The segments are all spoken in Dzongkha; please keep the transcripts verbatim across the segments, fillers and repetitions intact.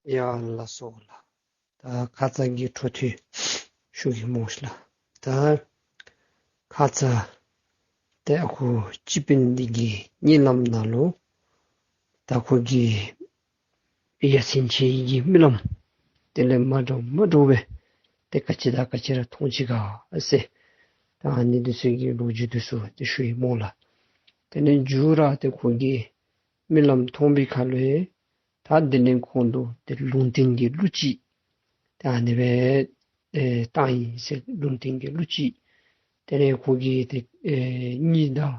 ཡ་ལགས་སོ་ལགས། ད་ཁ་ཙ་གི་འཕྲོ་མཐུད་ཞུ་གེ་སྨོ་ཤིག་ལགས། ད་ཁ་ཙ་ཏེ་ཨ་ཁུ་སྤྱི་དཔོན་འདི་གི་གཉིད་ལམ་ནང་ལུ་ད་ཁོ་གིས་ཡ་མཚན་ཆེ་བའི་གི་རྨི་ལམ་དེ་ལས་མ་འདྲཝ་མ་འདྲཝ་སྦེ་ཏེ་ག་ཅི་དང་ག་ཅི་ར་མཐོང་ཅི་ག་ཟེར། ད་ཨ་ནི་འདི་ཚུ་གི་ལོ་རྒྱུས་འདི་ཚུ་ཏེ་ཞུ་ཡི་སྨོ་ལགས། དེ་ལས་མཇུག་ར་ཏེ་ཁོ་གིས་རྨི་ལམ་མཐོང་བའི་ཁར་ལུ་ཡང་ད་དེ་ལས་ཁོང་ལུ་ཏེ་ལུང་བསྟན་གྱི་གླུ་ཅིག་ད་ཨ་ནི་སྦེ་ཨེ་བཏང་ཡི་ཟེར། ལུང་བསྟན་གྱི་གླུ་ཅིག་དེ་ལས་ཁོ་གིས་ཏེ་ཨེ་གཉིད་དང་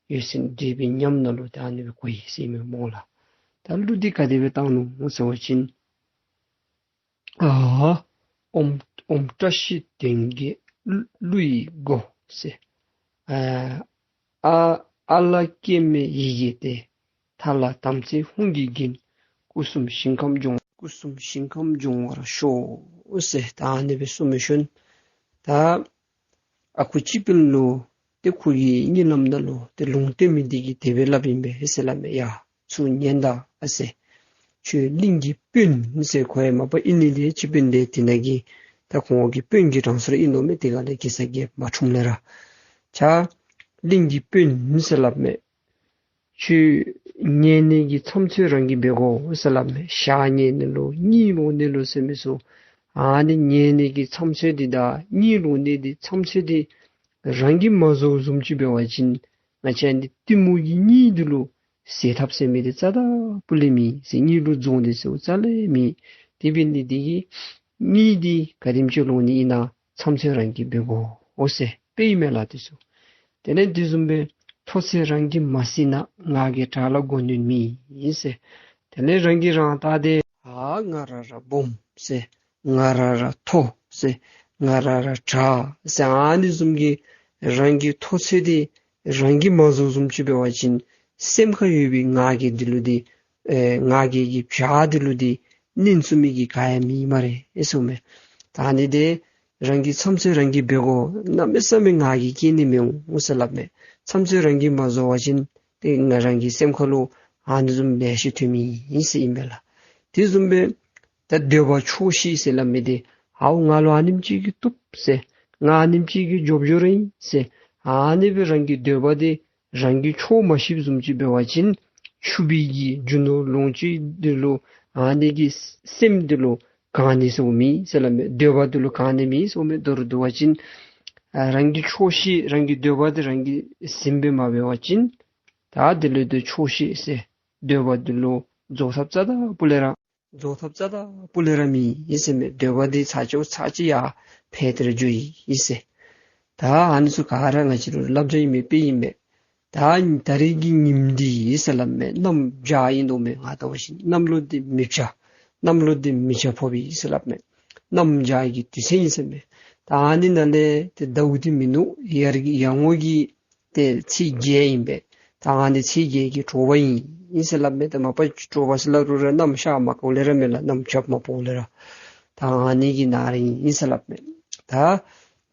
འོད་གསལ་འདྲེས་པའི་ཉམས་ནང་ལུ་ད་ཨ་ནི་སྦེ་གོ་ཡི་ཟེར་ཨིན་མས་སྨོ་ལགས། ད་གླུ་འདི་ག་དེ་སྦེ་བཏང་ནུག་ཟེར་བ་ཅིན། ཨ་ཨོཾ་ཨོཾ་བཀྲ་ཤིས་ལྡན་གྱི་གླུ་ཡི་སྒོ་ཟེར། ཨ་ཨ་ཨ་ལ་སྐྱེ་མེད་ཡི་གེ་སྟེ། མཐའ་ལ་དམ་ཚིག་ཧཱུྃ་གྱིས་བརྒྱན། སྐུ་གསུམ་ཞིང་ཁམས་སྦྱོང་། སྐུ་གསུམ་ཞིང་ཁམས་སྦྱོང་བར་ཤོག་ཟེར། ད་ཨ་ནི་སྦེ་གསུངས་མི་ཤུལ་ད་ཨ་ཁུ་སྤྱི་དཔོན་ལུ་ཏེ་ཁོ་གི་གཉིད་ལམ་ནང་ལུ་ཏེ་ལུང་བསྟན་མི་འདི་གིས་དེ་སྦེ་སླབ་ཨིན་པས་ཟེར་སླབ་མས། ཡ་ཚུར་ཉན་ད་ཨ་ཟེར། ཁྱོད་གླིང་གི་དཔོན་ཟེར། ཁོ་ཡང་མ་པ་ཨིན་ནི་འདི་སྤྱི་དཔོན་འདི་དེ་ནང་གི་ད་ཁོང་གི་དཔོན་གྱི་གྲངས་སུ་ར་ཨིན་ནོ་མས། དེ་ག་ལས་གེ་སར་རྒྱལཔོ་མ་འཁྲུངས་ལས་ར། ཁྱོད་གླིང་གི་དཔོན་ཟེར་སླབ་མས། ཁྱོད་ཉལ་ནི་གི་མཚམས་ཚོད་རང་གིས་འབད་དགོ་ཟེར་སླབ་མས། ཞག་ཉལ་ནི་ལོ་གཉིད་ལོག་ནི་ལོ་ཟེར་མི་ཚུ་ཨ་ནི་ཉལ་ནི་གི་མཚམས་ཚོད་འདི་དང་གཉིད་ལོག་ནི་འདི་མཚམས་ཚོད་འདི་རང་གིས་མ་བཟོ་བཟུམ་ཅིག་འབད་བ་ཅིན་ང་བཅས་འདི་གཏི་མུག་གི་གཉིད་འདི་ལུ་སེལ་ཐབས་ཟེར་མི་འདི་རྩ་དང་སྤུ་ལས་མེད་ཟེར། གཉིད་ལུ་རྫོགས་ནི་ཟེརཝ་རྩ་ལས་མེད། དེ་འབད་ནི་འདི་གིས་གཉིད་འདི་ག་དེམ་ཅིག་ལོག་ནི་ཨིན་ན་མཚམས་ཚོད་རང་གིས་འབད་དགོ་ཟེར་དཔེ་ཨིན་མས་ལགས་འདི་ཚུ། དེ་ལས་དེ་བཟུམ་སྦེ་མཐོ་ཚད་རང་གིས་མ་བཟུང་ན་ང་གིས་བྲག་ལ་འགོ་ནི་མེད་ཟེར། དེ་ལས་རང་གིས་རང་བལྟ་སྟེ་ཨ་ང་ར་ར་སྦོམ་ཟེར། ང་ར་ར་མཐོ་ཟེར། ང་ར་ར་དྲག་ཟེར། ཨ་ནི་བཟུམ་གྱི་རང་གི་མཐོ་ཚད་འདི་རང་གིས་མ་བཟོ་བཟུམ་ཅིག་འབད་བ་ཅིན་སེམས་ཁར་ཡོད་པའི་ང་རྒྱལ་འདི་ལུ་འདི་ཨེ་ང་རྒྱལ་གྱི་བྱ་འདི་ལུ་འདི་ནན་ཚུགས་མི་གི་ག་ཡང་མེད་སྨ་རེ་ཨེ་ཟེརཝ་མས། ད་ཨ་ནི་འདི་རང་གི་མཚམས་ཚོད་རང་གིས་འབད་དགོ། གནམ་མེད་ས་མེད་ང་རྒྱལ་སྐྱེ་ནི་མི་འོང་ཟེར་སླབ་མས། མཚམས་ཚོད་རང་གིས་མ་བཟོ་བ་ཅིན་ཏེ་ང་རང་གི་སེམས་ཁ་ལུ་ཨ་ནི་བཟུམ་ལེ་ཤ་ཐོན་མི་ཨིན་ཟེར་ཨིན་པས་ལགས། དེ་བཟུམ་སྦེ་ད་འདོད་པ་ཆོག་ཤེས་ཟེར་སླབ་མི་འདི་ཨའོ་ང་ལུ་ཨ་ནེམ་ཅིག་གིས་བཏུབ་ཟེར། ང་ཨ་ནེམ་ཅིག་གིས་འཇོབ་འཇོབ་ར་ཨིན་ཟེར། ཨ་ནི་སྦེ་རང་གི་འདོད་པ་འདི་རང་གིས་ཆོག་མ་ཤེསཔ་བཟུམ་ཅིག་འབད་བ་ཅིན་ཕྱུག་པའི་གི་རྒྱུ་ནོར་ལོངས་སྤྱོད་འདི་ལུ་ཨ་ནི་གི་སེམས་འདི་ལུ་གང་ནི་ཟེརཝ་མེད་ཟེར་སླབ་མས། འདོད་པ་འདི་ལུ་གང་ནི་མེད་ཟེརཝ་མས། མདོར་བསྡུ་བ་ཅིན་ཨ་རང་གི་ཆོག་ཤེས་རང་གི་འདོད་པ་འདི་རང་གིས་ཟིན་སྦེ་མ་འབད་བ་ཅིན་ད་འདི་ལུ་ཏེ་ཆོག་ཤེས་ཟེར་འདོད་པ་འདི་ལུ་རྫོགས་ཐབས་རྩ་དང་སྤུ་ལས་ར་རྫོགས་ཐབས་རྩ་དང་སྤུ་ལས་ར་མེད་ཟེར་མས། འདོད་པ་འདི་ཚར་གཅིག་ཚར་གཅིག་ཡར་འཕེལ་ཏེ་ར་འགྱོཝ་ཨིན་ཟེར། ད་ཨ་ནི་ཚུ་ག་ར་ང་བཅས་ལུ་བསླབ་བྱ་ཨིན་མས། དཔེ་ཨིན་མས། ད་ད་རེས་ཀྱི་ཉིནམ་འདི་ཟེར་སླབ་མས། གནམ་བྱཱར་ཨིན་དོ་མས། ང་བལྟ་བ་ཅིན་གནམ་ལོ་འདི་མེ་བྱ་གནམ་ལོ་འདི་མེ་བྱ་ཕོགཔ་ཨིན་ཟེར་སླབ་མས། གནམ་བྱཱར་གྱི་དུས་ཚོད་ཨིན་ཟེར་མས། ད་ཨ་ནི་ནང་ལས་ཏེ་ཟླཝ་འདི་མིན་ནུག། ཡར་གྱི་ཡར་ངོ་གི་ཏེ་ཚེས་བརྒྱད་ཨིན་པས། ད་ཨ་ནི་ཚེས་བརྒྱད་ཀྱི་དྲོ་པ་ཨིན་ཨིན་ཟེར་སླབ་མས། ད་མ་པ་དྲོ་པ་ཟེར་སླབ་རུང་ར་གནམ་ཤར་མ་དགོ་ལས་ར་མེད་ལགས། གནམ་རྒྱབ་མ་ཕོག་ལས་ར་ད་ཨ་ནི་གི་ནང་ར་ཨིན་ཨིན་ཟེར་སླབ་མས། ད་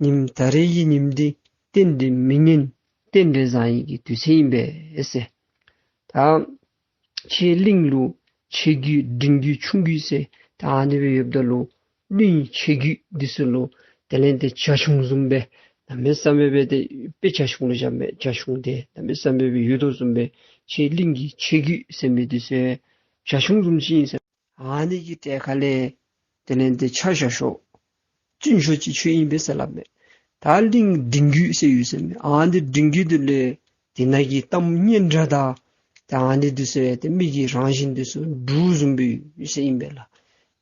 ཉིནམ་ད་རེས་ཀྱི་ཉིནམ་འདི་རྟེན་འབྲེལ་མི་ཉན་རྟེན་འབྲེལ་བཟང་ཡི་གི་དུས་ཚོད་ཨིན་པས་ཟེར། ད་ཁྱེད་གླིང་ལུ་ཆེ་རྒྱུད་འབྲིང་རྒྱུད་ཆུང་རྒྱུད་ཟེར་ད་ཨ་ནི་སྦེ་ཡོདཔ་ད་ལུ་གླིང་ཆེ་རྒྱུད་འདི་ཚུ་ལུ་དེ་ལས་ཏེ་བྱ་ཁྱུང་བཟུམ་སྦེ་གནམ་མེད་ས་མེད་སྦེ་ཏེ་དཔེ་བྱ་ཁྱུང་ལུ་བཞག་མས། བྱ་ཁྱུང་འདི་གནམ་མེད་ས་མེད་སྦེ་ཡོད་དོ་བཟུམ་སྦེ་ཁྱེད་གླིང་གི་ཆེ་རྒྱུད་ཟེར་མི་འདི་ཚུ་བྱ་ཁྱུང་བཟུམ་ཅིག་ཨིན་ཟེར། ཨ་ནི་གི་གྲལ་ཁ་ལས་དེ་ལས་ཏེ་ཆ་བཞག་ཤོས་བཙུན་ཤོས་ཅིག་ཁྱོད་ཨིན་པས་ཟེར་སླབ་མས། ད་གླིང་འབྲིང་རྒྱུད་ཟེར་ཡོད་ཟེར་མས། ཨ་ནི་འབྲིང་རྒྱུད་འདི་ལས་དེ་ནང་གི་གཏམ་སྙན་གྲགས་དང་ད་ཨ་ནི་འདི་ཚུ་ཡང་ཏེ་མི་གི་རང་བཞིན་འདི་ཚུ་འབྲུག་བཟུམ་སྦེ་ཡོད་ཟེར་ཨིན་པས་ལགས།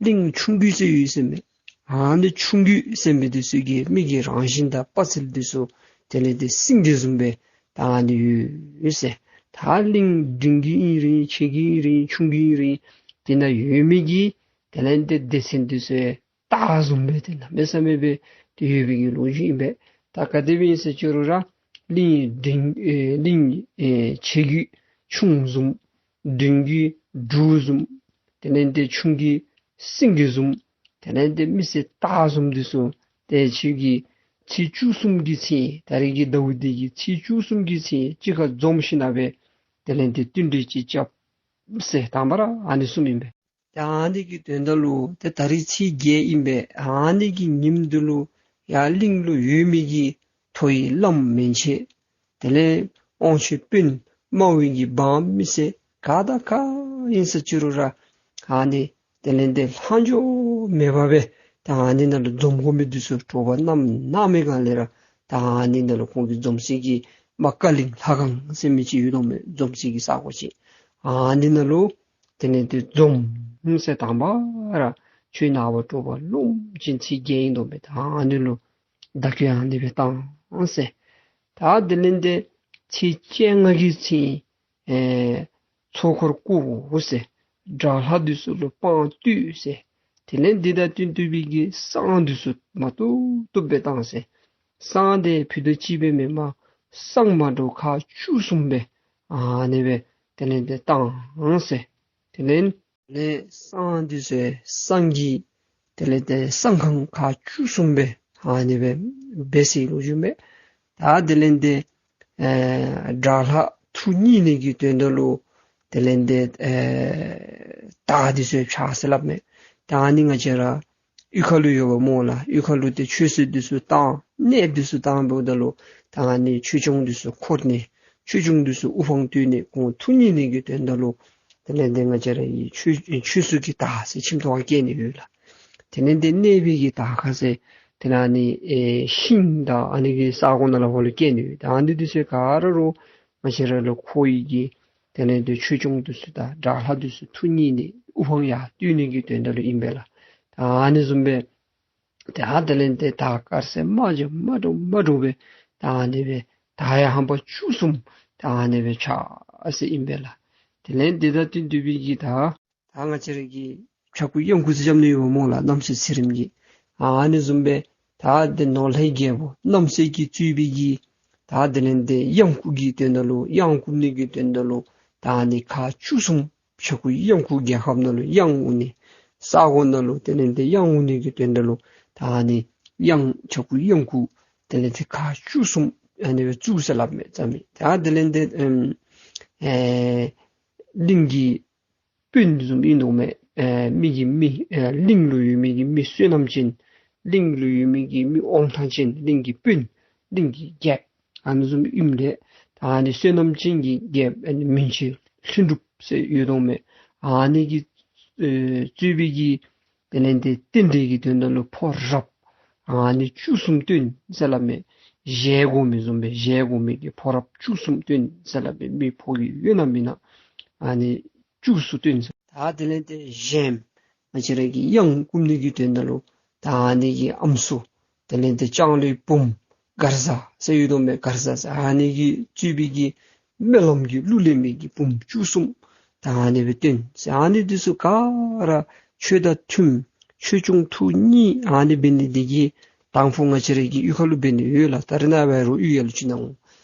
གླིང་ཆུང་རྒྱུད་ཟེར་ཡོད་ཟེར་མས། ཨ་ནི་ཆུང་རྒྱུད་ཟེར་མི་འདི་ཚུ་གི་མི་གི་རང་བཞིན་དང་དཔའ་རྩལ་འདི་ཚུ་དེ་ལས་ཏེ་སེང་གེ་བཟུམ་སྦེ་ད་ཨ་ནི་ཡོད་ཟེར། ད་གླིང་འབྲིང་རྒྱུད་ཨིན་རུང་ཆེ་རྒྱུད་ཨིན་རུང་ཆུང་རྒྱུད་ཨིན་རུང་དེ་ནང་ཡོད་མི་གི་དེ་ལས་ཏེ་སྡེ་ཚན་འདི་ཚུ་ཡང་སྟག་བཟུམ་སྦེ་ཏེ་གནམ་མེད་ས་མེད་སྦེ་ཏེ་ཡོད་པའི་གི་ལོ་རྒྱུས་ཨིན་པས། ད་ག་དེ་སྦེ་ཨིན་ཟེར་ཅི་རུང་ར་གླིང་འབྲིང་ཨེ་གླིང་ཨེ་ཆེ་རྒྱུད་ཁྱུང་བཟུམ་འབྲིང་རྒྱུད་འབྲུག་བཟུམ་དེ་ལས་ཏེ་ཆུང་རྒྱུད་སེང་གེ་བཟུམ་དེ་ལས་ཏེ་མི་སེར་སྟག་བཟུམ་འདི་ཚུ་ཏེ་ཁྱོད་ཀྱིས་ཚེས་བཅུ་གསུམ་གྱི་ཚེ་ད་རེས་ཀྱི་ཟླཝ་འདི་གི་ཚེས་བཅུ་གསུམ་གྱི་ཚེ་གཅིག་ཁར་འཛོམས་ཞིནམ་སྦེ་དེ་ལས་ཏེ་བསྟུན་གྲོས་ཅིག་རྐྱབ་ཟེར་དང་པ་ར་ཨ་ནི་གསུངམ་ཨིན་པས། ད་ཨ་ནི་གི་དོན་དག་ལུ་ཏེ་ད་རིས་ཚེས་བརྒྱད་ཨིན་པས། ཨ་ནི་གི་ཉིནམ་འདི་ལུ་ཡར་གླིང་ལུ་ཡོད་མི་གི་མཐོ་ཡི་བླམ་མན་ཆད་དེ་ལས་དབང་ཆེ་དཔོན་དམའ་བའི་གི་འབངས་མི་སེར་ག་དང་ག་ཨིན་ས་ཅི་རུང་ར་ཨ་ནི་དེ་ལས་ཏེ་ལྷག་འཕྲོ་མེད་པར་སྦེ་ད་ཨ་ནི་ནང་ལུ་འཛོམས་དགོ་མི་འདི་ཚུ་དྲོ་པ་གནམ་ནངས་མི་སྒང་ལས་ར་ད་ཨ་ནི་ནང་ལུ་ཁོང་གི་འཛོམས་སའི་གི་མ་ཀ་གླིང་ལྷ་ཁང་ཟེར་མི་ཅིག་ཡོད་དོ་མས། འཛོམས་སའི་གི་ས་གོ་ཅིག། ཨ་ནི་ནང་ལུ་དེ་ལས་ཏེ་འཛོམས་ཟེར། དང་པ་ར་ཆུ་ནང་པ་དྲོ་པ་ལོངམ་ཅིག་ཚེས་བརྒྱད་ཨིན་དོ་མས། ད་ཨ་ནི་ལུ་བདག་བསྐྱེད་ཨ་ནི་སྦེ་བཏང་ཟེར། ད་དེ་ལས་ཏེ་ཚེས་བཅོ་ལྔ་གི་ཚེ་ཨེ་ཚོགས་འཁོར་བསྐོར་ཟེར། དགྲ་ལྷ་འདི་ཚུ་ལུ་དཔངས་བསྟོད་ཟེར། དེ་ལས་འདི་དང་བསྟུན་བསྟུན་པའི་གི་བསང་འདི་ཚུ་མ་བཏུབ་བཏུབ་སྦེ་བཏང་ཟེར། བསང་འདི་ཕུད་རྡོག་གཅིག་སྦེ་མེན་པར་བསང་མ་འདྲཝ་ཁག་བཅུ་གསུམ་སྦེ་ཨ་ནི་སྦེ་དེ་ལས་ཏེ་བཏང་ཟེར། དེ་ལས་ལས་བསང་འདི་ཚུ་བསང་གི་དེ་ལས་ཏེ་བསང་ཁང་ཁག་བཅུ་གསུམ་སྦེ་ཨ་ནི་སྦེ་འབད་ཟེར་ལོ་རྒྱུས་མས། ད་དེ་ལས་ཏེ་ཨེ་དགྲ་ལྷ་ཐུགས་མཉེས་ནི་གི་དོན་དག་ལུ་དེ་ལས་ཏེ་ཨེ་དར་འདི་ཚུ་ཕྱར་ཟེར་སླབ་མས། ད་ཨ་ནི་ང་བཅས་ར་གཡུས་ཁ་ལུ་ཡོདཔ་སྨོ་ལགས། གཡུས་ཁ་ལུ་ཏེ་ཆོས་སྲུང་འདི་ཚུ་བཏང་གནས་འདི་ཚུ་བཏང་འབདཝ་ད་ལུ་ད་ཨ་ནི་ཆོས་སྐྱོང་འདི་ཚུ་འཁོར་ནི་ཆོས་སྐྱོང་འདི་ཚུ་དབུ་འཕང་བསྟོད་ནི་ཁོང་ཐུགས་མཉེས་ནི་གི་དོན་དག་ལུ་དེ་ལས་ཏེ་ང་བཅས་ར་གི་ཆོས་ཆོས་སྲུང་གི་དར་ཟེར་ཁྱིམ་ཐོག་ཁར་བཀལ་ནི་ཡོད་ལགས། དེ་ལས་ཏེ་གནས་པའི་གི་དར་ཁ་ཟེར་དེ་ལས་ཨ་ནི་ཨེ་ཤིང་དང་ཨ་ནི་གི་ས་གོ་ནང་ལུ་ཧོ་ལུ་བཀལ་ནི་ཡོད། ད་ཨ་ནི་འདི་ཚུ་ག་ར་རུང་ང་བཅས་ར་ལུ་འཁོར་བའི་གི་དེ་ལས་ཏེ་ཆོས་སྐྱོང་འདི་ཚུ་དང་དགྲ་ལྷ་འདི་ཚུ་ཐུགས་མཉེས་ནི་དབུ་འཕང་ཡར་བསྟོད་ནི་གི་དོན་དག་ལུ་ཨིན་པས་ལགས། ད་ཨ་ནི་བཟུམ་སྦེ་ཏེ་ཨ་དེ་ལས་ཏེ་དར་དཀར་སེར་དམར་ལྗང་དམར་འདྲཝ་དམར་འདྲཝ་སྦེ་ད་ཨ་ནི་སྦེ་དར་ཡང་ཧམ་པ་བཅུ་གསུམ་ད་ཨ་ནི་སྦེ་ཕྱར་ཟེར་ཨིན་པས་ལགས། དེ་ལས་ཏེ་ད་བསྟུན་བསྟུན་པའི་གི་ད་ད་ང་བཅས་ར་གི་ཕྱྭ་འགུགས་གཡང་འགུགས་ཟེར་རྐྱབ་ནི་ཡོདཔ་སྨོ་ལགས། རྣམ་སྲས་ཚེ་རིང་གི་ཨ་ནི་བཟུམ་སྦེ་ད་ཏེ་ནོར་ལྷའི་རྒྱལ་པོ་རྣམ་སྲས་ཀྱིས་གཙོས་པའི་གི་ད་དེ་ལས་ཏེ་གཡང་འགུགས་ཀྱི་དོན་དག་ལུ་གཡང་འགུགས་ནི་གི་དོན་དག་ལུ་ད་ཨ་ནི་ཁག་བཅུ་གསུམ་ཕྱྭ་འགུགས་གཡང་འགུགས། རྒྱལ་ཁབ་ནང་ལུ་གཡང་འགུགས་ནི་ས་གོ་ནང་ལུ་དེ་ལས་ཏེ་གཡང་འགུགས་ནི་གི་དོན་དག་ལུ་ད་ཨ་ནི་གཡང་ཕྱྭ་འགུགས་གཡང་འགུགས་དེ་ལས་ཏེ་ཁག་བཅུ་གསུམ་ཨ་ནི་སྦེ་བཙུགས་ཟེར་སླབ་མས་རྩ་མེད། ད་དེ་ལས་ཏེ་ཨེམ་ཨེ་གླིང་གི་དཔོན་བཟུམ་ཨིན་དོ་མས། ཨེ་མི་གི་མི་ཨེ་གླིང་ལུ་ཡོད་མི་གི་མི་བསོད་ནམས་ཅན་གླིང་ལུ་ཡོད་མི་གི་མི་དབང་ཐང་ཅན་གླིང་གི་དཔོན་གླིང་གི་རྒྱལཔོ་ཨ་ནི་བཟུམ་ཨིནམ་ལས་ད་ཨ་ནི་བསོད་ནམས་ཅན་གྱི་རྒྱལཔོ་ཨ་ནི་མན་ཆད་ལྷུན་གྲུབ་ཟེར་ཡོད་དོ་མས། ཨ་ནི་གིས་ཨེ་གཙོས་པའི་གི་དེ་ལས་ཏེ་རྟེན་འབྲེལ་གྱི་དོན་དག་ལུ་ཕོ་རབ་ཨ་ནི་བཅུ་གསུམ་བཏོན་ཟེར་སླབ་མས། བཞེས་དགོ་མི་བཟུམ་སྦེ་བཞེས་དགོ་མི་གི་ཕོ་རབ་བཅུ་གསུམ་བཏོན་ཟེར་སླབ་མས། མི་ཕོ་གི་ཡོད་ན་མེད་ན་ཨ་ནི་བཅུ་གསུམ་བཏོན་ཟེར། ད་དེ་ལས་ཏེ་གཞན་ང་བཅས་ར་གི་གཡང་འགུགས་ནི་གི་དོན་དག་ལུ་ད་ཨ་ནི་གི་ཨམ་སྲུ་དེ་ལས་ཏེ་ལྕང་ལོའི་བུམོ་མགར་བཟའ་ཟེར་ཡོད་དོ་མས། མགར་བཟའ་ཟེར་ཨ་ནི་གིས་གཙོས་པའི་གི་སྨོན་ལམ་གྱི་གླུ་ལེན་མི་གི་བུམོ་བཅུ་གསུམ་ད་ཨ་ནི་སྦེ་བཏོན་ཟེར། ཨ་ནི་འདི་ཚུ་ག་ར་ཆོས་དང་མཐུན་ཆོས་སྐྱོང་ཐུགས་མཉེས་ཨ་ནི་འབད་ནི་འདི་གིས་དང་ཕུ་ང་བཅས་ར་གི་གཡུས་ཁ་ལུ་འབད་ནི་ཡོད་ལགས། ད་རེས་ནངས་པ་རོགས་གཡུས་ཡ་ལུ་ཅིག་ནང་འོང་།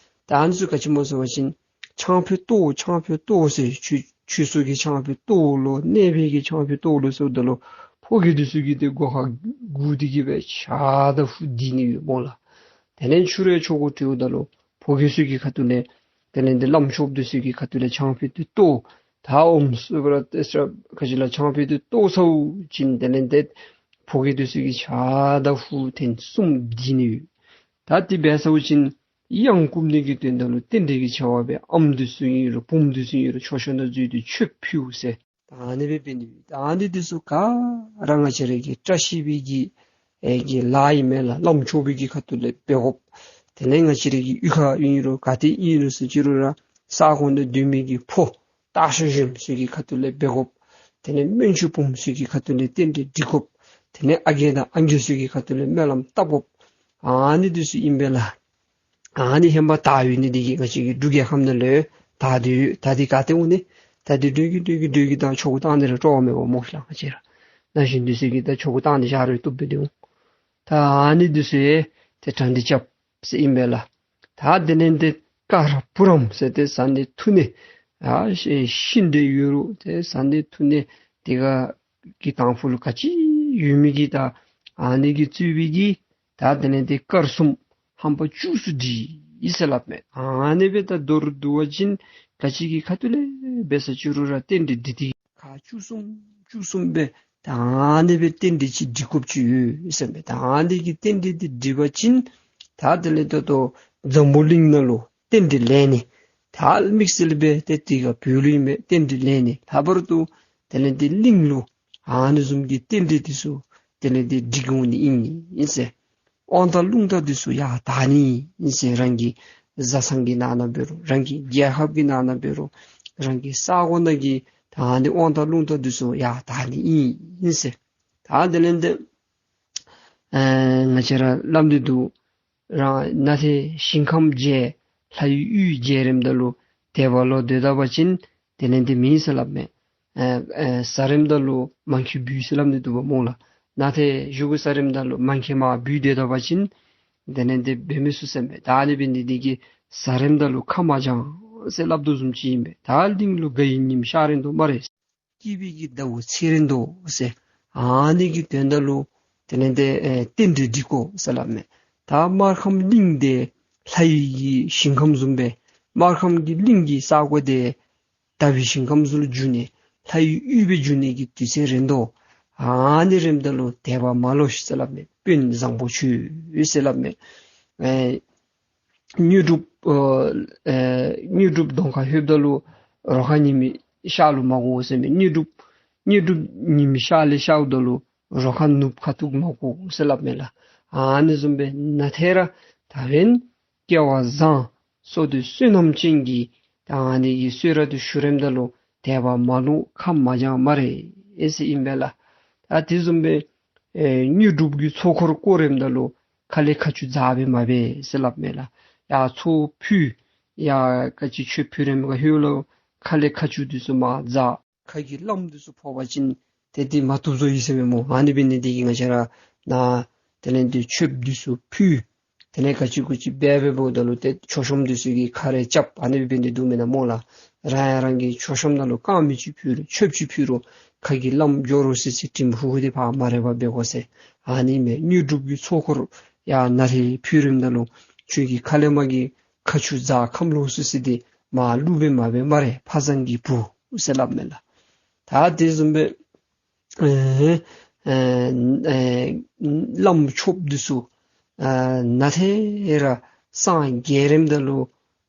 ད་ཨ་ནི་ཚུ་ག་ཅི་སྨོ་ཟེར་བ་ཅིན་ཆང་ཕུད་ལྟོ་ཆང་ཕུད་ལྟོ་ཟེར་ཆོས་ཆོས་སྲུང་གི་ཆང་ཕུད་ལྟོ་ལོ་གནས་པའི་གི་ཆང་ཕུད་ལྟོ་ལོ་ཟེརཝ་ད་ལུ་ཕོ་རྒྱས་འདི་ཚུ་གིས་ཏེ་སྒོ་ཁར་སྒུག་སྟེ་གི་སྦེ་ཇ་དང་ཧུ་བསྡུ་ནི་ཡོད་སྨོ་ལགས། དེ་ལས་ཕྱི་རུ་ཆོ་ག་གྲོལཝ་ད་ལུ་ཕོ་རྒྱས་ཚུ་གི་ཁ་ཐུག་ལས་དེ་ལས་ཏེ་བླམ་ཆོསཔ་འདི་ཚུ་གི་ཁ་ཐུག་ལས་ཆང་ཕུད་འདི་ལྟོ་ད་ཨོམ་སྲུ་པ་ར་ཏེ་སྲ་ཁ་ཅིག་ལགས་ཆང་ཕུད་འདི་ལྟོ་ཚརཝ་ཅིག་དེ་ལས་ཏེ་ཕོ་རྒྱས་འདི་ཚུ་གིས་ཇ་དང་ཧུ་ཐེངས་གསུམ་བསྡུ་ནི་ཡོད། ད་དེ་འབད་ཚརཝ་ཅིག་གཡང་འགུགས་ནི་གི་དོན་དག་ལུ་རྟེན་འབྲེལ་གྱི་བྱ་བ་སྦེ་ཨམ་འདི་ཚུ་ཨིན་རུང་བུམོ་འདི་ཚུ་ཨིན་རུང་མཆོད་བཤམ་ནང་འཛུལ་ཏེ་མཆོད་ཕུལ་ཟེར། ད་ཨ་ནི་སྦེ་འབད་ནི་ཡོད། ད་ཨ་ནི་འདི་ཚུ་ག་ར་ང་བཅས་ར་གི་བཀྲ་ཤིས་པའི་གི་ཨེ་གི་ལཱ་ཨིན་མས་ལགས། བླམ་ཆོསཔ་གི་ཁ་ཐུག་ལས་འབད་དགོཔ། དེ་ལས་ང་བཅས་ར་གི་གཡུས་ཁ་ཨིན་རུང་ག་ཏེ་ཨིན་རུང་ཟེར་ཅི་རུང་ར་ས་གོ་ནང་སྡོད་མི་གི་ཕོ་སྟག་ཤར་གཞོནམ་ཚུ་གི་ཁ་ཐུག་ལས་འབད་དགོཔ། དེ་ལས་སྨན་ཆུང་བུམོ་ཚུ་གི་ཁ་ཐུག་ལས་རྟེན་འབྲེལ་འགྲིག་དགོཔ། དེ་ལས་ཨ་རྒས་དང་ཨང་རྒས་ཚུ་གི་ཁ་ཐུག་ལས་སྨོན་ལམ་བཏབ་དགོཔ། ཨ་ནི་འདི་ཚུ་ཨིན་པས་ལགས། ཨ་ནི་ཧེ་མ་དར་ཡོད་ནི་འདི་གིས་ང་བཅས་ཀྱི་འབྲུག་རྒྱལ་ཁབ་ནང་ལུ་དར་འདི་ཡོད། ད་འདི་ག་ཏེ་འོང་ནི། ད་འདི་སྒྲོལ་གྱིན་སྒྲོལ་གྱིན་སྒྲོལ་གྱིན་ད་ཆོ་ག་བཏང་ནི་ར་སྤྲོ་བ་མེད་པ་སྨོ་ཤེས་ལགས། ང་བཅས་ར་ན་གཞོན་འདི་ཚུ་གིས་ད་ཆོ་ག་བཏང་ནི་ཞག་རེ་བཏུབ་སྦེ་འདི་འོང་། ད་ཨ་ནི་འདི་ཚུ་ཡང་ཏེ་གྲ་སྒྲིག་རྐྱབ་ཟེར་ཨིན་པས་ལགས། ད་དེ་ལས་ཏེ་ཀ་ར་བུ་རམ་ཟེར་ཏེ་བཟའ་ནི་འཐུང་ནི་ཨ་ཤི་ཤི་འདྲེ་ཡོད་རུང་ཏེ་བཟའ་ནི་འཐུང་ནི་དེ་ག་གི་དང་ཕུ་ལུ་ག་ཅི་ཡོད་མི་གི་ད་ཨ་ནི་གིས་གཙོས་པའི་གི་ད་དེ་ལས་ཏེ་དཀར་གསུམ་ཧམ་པ་བཅུ་གསུམ་སྒྲིག་ཡི་ཟེར་སླབ་མས། ཨ་ནི་སྦེ་ད་མདོར་བསྡུ་བ་ཅིན་ག་ཅི་གི་ཁ་ཐུག་ལས་འབད་ས་ཅི་རུང་ར་རྟེན་འབྲེལ་འདི་དེ་ཁག་བཅུ་གསུམ་ བཅུ་གསུམ་སྦེ་ད་ཨ་ནི་སྦེ་རྟེན་འབྲེལ་ཅིག་འགྲིག་དགོཔ་ཅིག་ཡོད་ཟེར་མས། ད་ཨ་ནི་གི་རྟེན་འབྲེལ་འདི་འགྲིག་པ་ཅིན་ད་དེ་ལས་ད་ལྟོ་འཛམ་བུ་གླིང་ནང་ལུ་རྟེན་འབྲེལ་ལེན་ནི། ད་དམིགས་བསལ་སྦེ་ཏེ་དེ་ཁར་བོད་ལུ་ཨིན་མས་རྟེན་འབྲེལ་ལེན་ནི། ལྷག་པར་དུ་དེ་ལས་འདི་གླིང་ལུ་ཨ་ནི་བཟུམ་གྱི་རྟེན་འབྲེལ་འདི་ཚུ་དེ་ལས་འདི་འགྲིག་འོང་ནི་ཨིན་ཨིན་ཟེར། དབང་ཐང་རླུང་རྟ་འདི་ཚུ་ཡར་དར་ནི་ཨིན་ཟེར། རང་གི་བཟའ་ཚང་གི་ནང་ན་འབད་རུང་རང་གི་རྒྱལ་ཁབ་ཀྱི་ནང་ན་འབད་རུང་རང་གི་ས་གོ་ནང་གི་ད་ཨ་ནི་དབང་ཐང་རླུང་རྟ་འདི་ཚུ་ཡར་དར་ནི་ཨིན་ཨིན་ཟེར། ད་དེ་ལས་འདི་ཨེ་ང་བཅས་ར་སླབ་སྟེ་འདུག། རང་ན་ཏེ་ཞིང་ཁམས་མཇལ་ལྷ་ཡི་ཡུལ་མཇལ་རནམ་ད་ལུ་དད་པ་ལོག་སྡོད་ད་པ་ཅིན་དེ་ལས་འདི་མེད་ཟེར་སླབ་མས། ཨེ་ཨེ་ཟ་རནམ་ད་ལུ་མ་མཁལ་བུད་ཟེར་སླབ་སྟེ་འདུག་པ་སྨོ་ལགས། ན་ཏེ་བཞེས་སྒོ་ཟ་རནམ་ད་ལུ་མ་མཁལ་མར་བུད་སྡོད་ད་པ་ཅིན་དེ་ལས་འདི་འབད་མི་ཚུགས་ཟེར་མས། ད་ཨ་ནི་འབད་ནི་འདི་གིས་ཟ་རནམ་ད་ལུ་ཁ་མ་བྱང་ཟེར་སླབ་དོ་བཟུམ་ཅིག་ཨིན་པས། ད་གླིང་ལུ་དགའ་བའི་ཉིམ་ཤར་རན་དོ་སྨ་རེ། སྐྱིད་པའི་གི་ཟླཝ་ཚེས་རན་དོ་ཟེར། ཨ་ནི་གི་དོན་དག་ལུ་དེ་ལས་འདི་ཨེ་རྟེན་འབྲེལ་འགྲིག་དགོ་ཟེར་སླབ་མས། ད་སྨར་ཁམས་གླིང་འདི་ལྷ་ཡི་གི་ཞིང་ཁམས་བཟུམ་སྦེ་སྨར་ཁམས་ཀྱི་གླིང་གི་ས་གོ་འདི་དག་པའི་ཞིང་ཁམས་སུ་ལུ་འགྱུར་ནི་ལྷ་ཡི་ཡུལ་སྦེ་འགྱུར་ནི་གི་དུས་ཚོད་རན་དོ། ཨ་ནི་རནམ་ད་ལུ་དད་པ་མ་ལོག་ཤིག་ཟེར་སླབ་མས། དཔོན་བཟང་པོ་ཁྱོད་ཟེར་སླབ་མས། ཨེ་དངོས་གྲུབ་ཨ་ཨེ་དངོས་གྲུབ་གདོང་ཁར་ལྷོདཔ་ད་ལུ་རོ་ཁ་ཉི་མའི་ཤར་ལུ་མ་དགོ་ཟེར་མས། དངོས་གྲུབ་དངོས་གྲུབ་ཉི་མའི་ཤར་ལས་ཤརཝ་ད་ལུ་རོ་ཁ་ནུབ་ཁ་ཐུག་མ་དགོ་ཟེར་སླབ་མས་ལགས། ཨ་ནི་བཟུམ་སྦེ་ན་ཏེ་ར་ད་འབདན་སྐལ་བ་བཟང་བསོད་བདེ་བསོད་ནམས་ཅན་གྱི་ད་ཨ་ནི་གི་གསོལ་རས་འདི་ཞུ་རནམ་ད་ལུ་དད་པ་མ་ལོག་ཁ་མ་བྱང་སྨ་རེ་ཨེ་ཟེར་ཨིན་པས་ལགས། ད་དེ་བཟུམ་སྦེ་ཨེ་དངོས་གྲུབ་ཀྱི་ཚོགས་འཁོར་བསྐོར་རནམ་ད་ལུ་ཁ་ལས་ཁ་ཆུ་འཛག་སྦེ་མ་འབད་ཟེར་སླབ་མས་ལགས། ཡར་ཚོགས་ཕུལ་ཡར་ག་ཅི་མཆོད་ཕུལ་རནམ་ག་ལྷོད་ལུ་ཁ་ལས་ཁ་ཆུ་འདི་ཚུ་མར་འཛག། ཁ་གི་རླངསམ་འདི་ཚུ་ཕོག་པ་ཅིན་ཏེ་འདི་མ་བཏུབ་བཟོ་ཡི་ཟེར་མས་སྨོ། ཨ་ནི་འབད་ནི་འདི་གིས་ང་བཅས་ར་ནཱ་དེ་ལས་འདི་མཆོདཔ་འདི་ཚུ་ཕུལ། དེ་ལས་ག་ཅི་གུ་ཅི་འབད་འབདཝ་ད་ལུ་ཏེ་མཆོད་གཤོམ་འདི་ཚུ་གིས་ཁ་རས་རྐྱབ། ཨ་ནི་འབད་ནི་འདི་འདུག་མེན་ན་སྨོ་ལགས། རང་ཡང་རང་གི་མཆོད་གཤོམ་ནང་ལུ་དཀར་མེ་ཅིག་ཕུལ་རུང་མཆོདཔ་ཅིག་ཕུལ་རུང་ཁ་གི་རླངསམ་འགྱོ་རུང་སི་སི་དྲིམ་ཧུ་ཧུ་འདི་ཕར་མ་རེག་པར་འབད་དགོ་ཟེར། ཨ་ནི་མས། དངོས་གྲུབ་ཀྱི་ཚོགས་འཁོར་ཡར་ན་ཏེ་ཕུལ་རནམ་ད་ལུ་ཁྱོད་ཀྱི་ཁ་ལས་མར་གྱི་ཁ་ཆུ་འཛག་ཁམས་ལོག་སི་སི་འདི་མར་བླུག་སྦེ་མ་འབད་སྨ་རེ་ཕ་བཟང་གི་བུ་ཟེར་སླབ་མས་ལགས། ད་དེ་བཟུམ་སྦེ་ཨེ་ཨེ་ཨེ་བླམ་ཆོསཔ་འདི་ཚུ་ཨ་ན་ཏེ་ར་སངས་རྒྱས་རནམ་ད་ལུ་